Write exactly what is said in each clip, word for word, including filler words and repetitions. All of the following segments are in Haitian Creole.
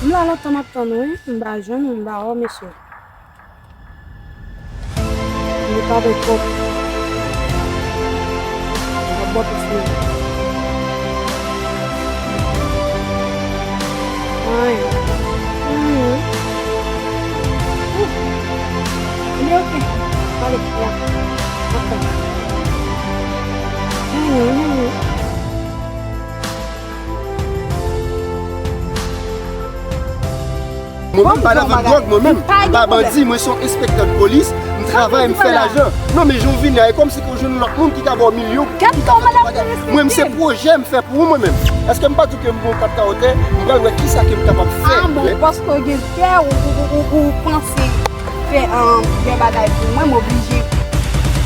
M la lontan m ap tann ou wi, m pa jwenn ou, m pa wè w mesye. Li pa gen kòb. Kòb bò pis li. Ay. Mhm. Ouh. Li oke. Ale, la. Apre. Mhm, mhm. Mwen menm, m pa nan vant dwòg, mwen menm. M pa bandi, mwen se yon enspektè de polis, m travay, m fè lajan. Non, men jan w vini a, e kòmsi ke w jwenn lòt moun ki ka ba w milyon, ki ka fè bagay. Mwen menm, se pwojè m fè pou ou, mwen menm. Èske m pa di w ke m gen yon kat kawotè, m pral wè kisa ke m kapab fè. Ah bon, paske w gen kè, ou, ou, ou, ou, ou panse fè, euh, yon bagay pou mwen, m oblije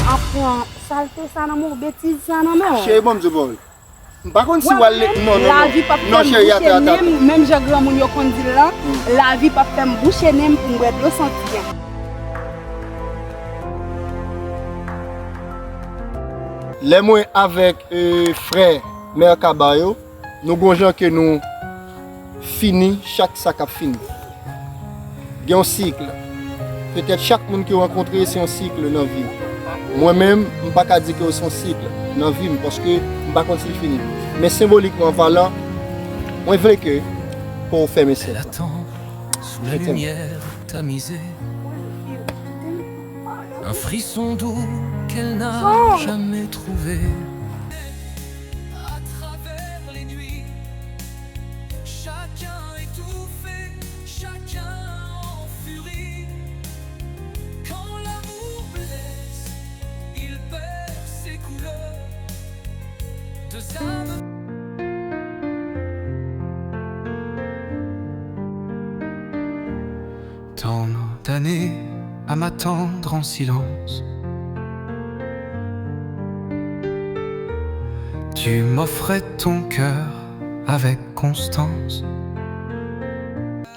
an pran salte sa nan men w, betiz sa nan men w. Cheri, ban m di w pawòl. M pa konn si w al le-, non, non, non. Lavi p ap fè m bouche nen m, menm jan granmoun yo konn di l lan, lavi p ap fè m bouche nen m pou m bwè dlo santi a. Lè mwen avèk, e, frè Merkaba yo, nou gon jan ke nou fini chak sa k ap fini. Gen yon sik. Petèt chak moun ke w rankontre se yon sik nan vi w. Mwen menm, m pa ka di ke se yon sik nan vi m, paske m pa konn si l fini. Men senbolikman palan, mwen vle ke pou w fèmen sèk la. Elle attend sous la lumière tamisée un frisson doux qu'elle n'a jamais trouvé. À travers les nuits, chacun étouffé, chacun en furie. Quand l'amour blesse, il perd ses couleurs. Deux âmes. Tant d'années à m'attendre en silence. Tu m'offrais ton cœur avec constance.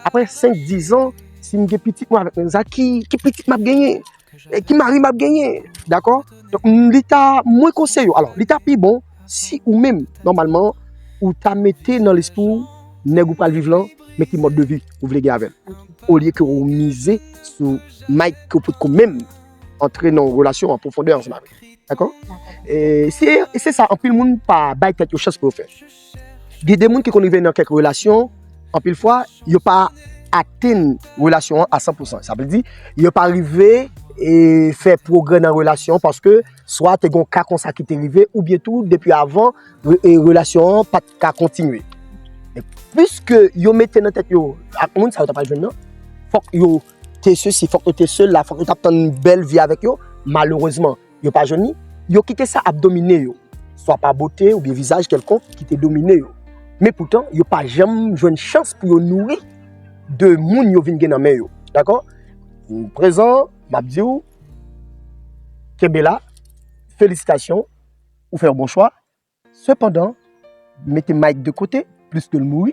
Apre senk, diz an, si m gen pitit mwen avèk Renza, ki, ki pitit m ap genyen? E ki mari m ap genyen? Dakò? Donk, m, li ta, mwen konseye w. Alò, li ta pi bon si ou menm, nòmalman, ou ta mete nan lespri w nèg ou pral viv lan, men ki mòd de vi ou vle gen avè l. Olye ke ou mize sou Mike ke ou potko menm antre nan yon relasyon an pwofondè ansanm avè l. Dakò? Dakò. E se, e se sa, anpil moun pa bay tèt yo chans pou yo fè. Gen de moun ki konn rive nan kèk relasyon, anpil fwa, yo pa atenn relasyon an a san pou san. Sa vle di, yo pa rive, e, fè pwogrè nan relasyon an paske swa te gen yon ka konsa ki te rive, oubyen tou, depi avan, re-, e, relasyon an pa t ka kontinye. E piske yo mete nan tèt yo, ak moun sa yo ta pral jwenn nan, fòk yo te sesi, fòk yo te sela, fòk yo t ap tann bèl vi avèk yo, malerezman, yo pa jwenn li, yo kite sa ap domine yo. Swa pa bote oubyen vizaj kèlkonk ki te domine yo. Men poutan, yo pa janm jwenn chans pou yo nouri de moun yo vin gen nan men yo. Dakò? Prezan, m ap di w, kenbe la, felisitasyon, ou fè yon bon chwa. Sepandan, mete Mike de kote, pliske l mouri,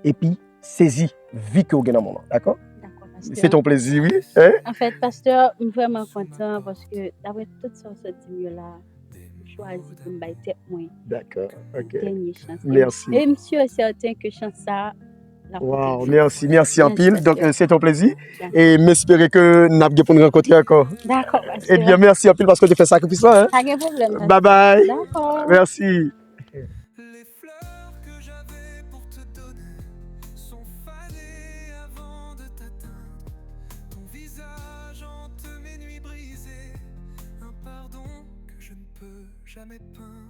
epi sezi vi ke w gen nan moman, dakò? Dakò, pastè. Se te yon plezi, wi. Hein? Anfèt, pastè, m vrèman kontan paske, daprè tout sa w sot di m yo la, m chwazi pou m bay tèt mwen dènye chans. Dakò, ok. Mèsi. E m si e sèten ke chans sa a, l ap pote fwi. Waw, mèsi, mèsi anpil. Donk, euh, se te yon plezi. Dakò. E m espere ke n ap gen pou n rankontre ankò. Dakò, pastè. Ebyen, mèsi anpil paske w te fè sakrifis la, hein. Pa gen pwoblèm, pastè. Bye bye. Dakò. Mèsi. Les fleurs que j'avais pour te donner sont fanées avant de t'atteindre. Ton visage hante mes nuits brisées, un pardon que je ne peux jamais peindre.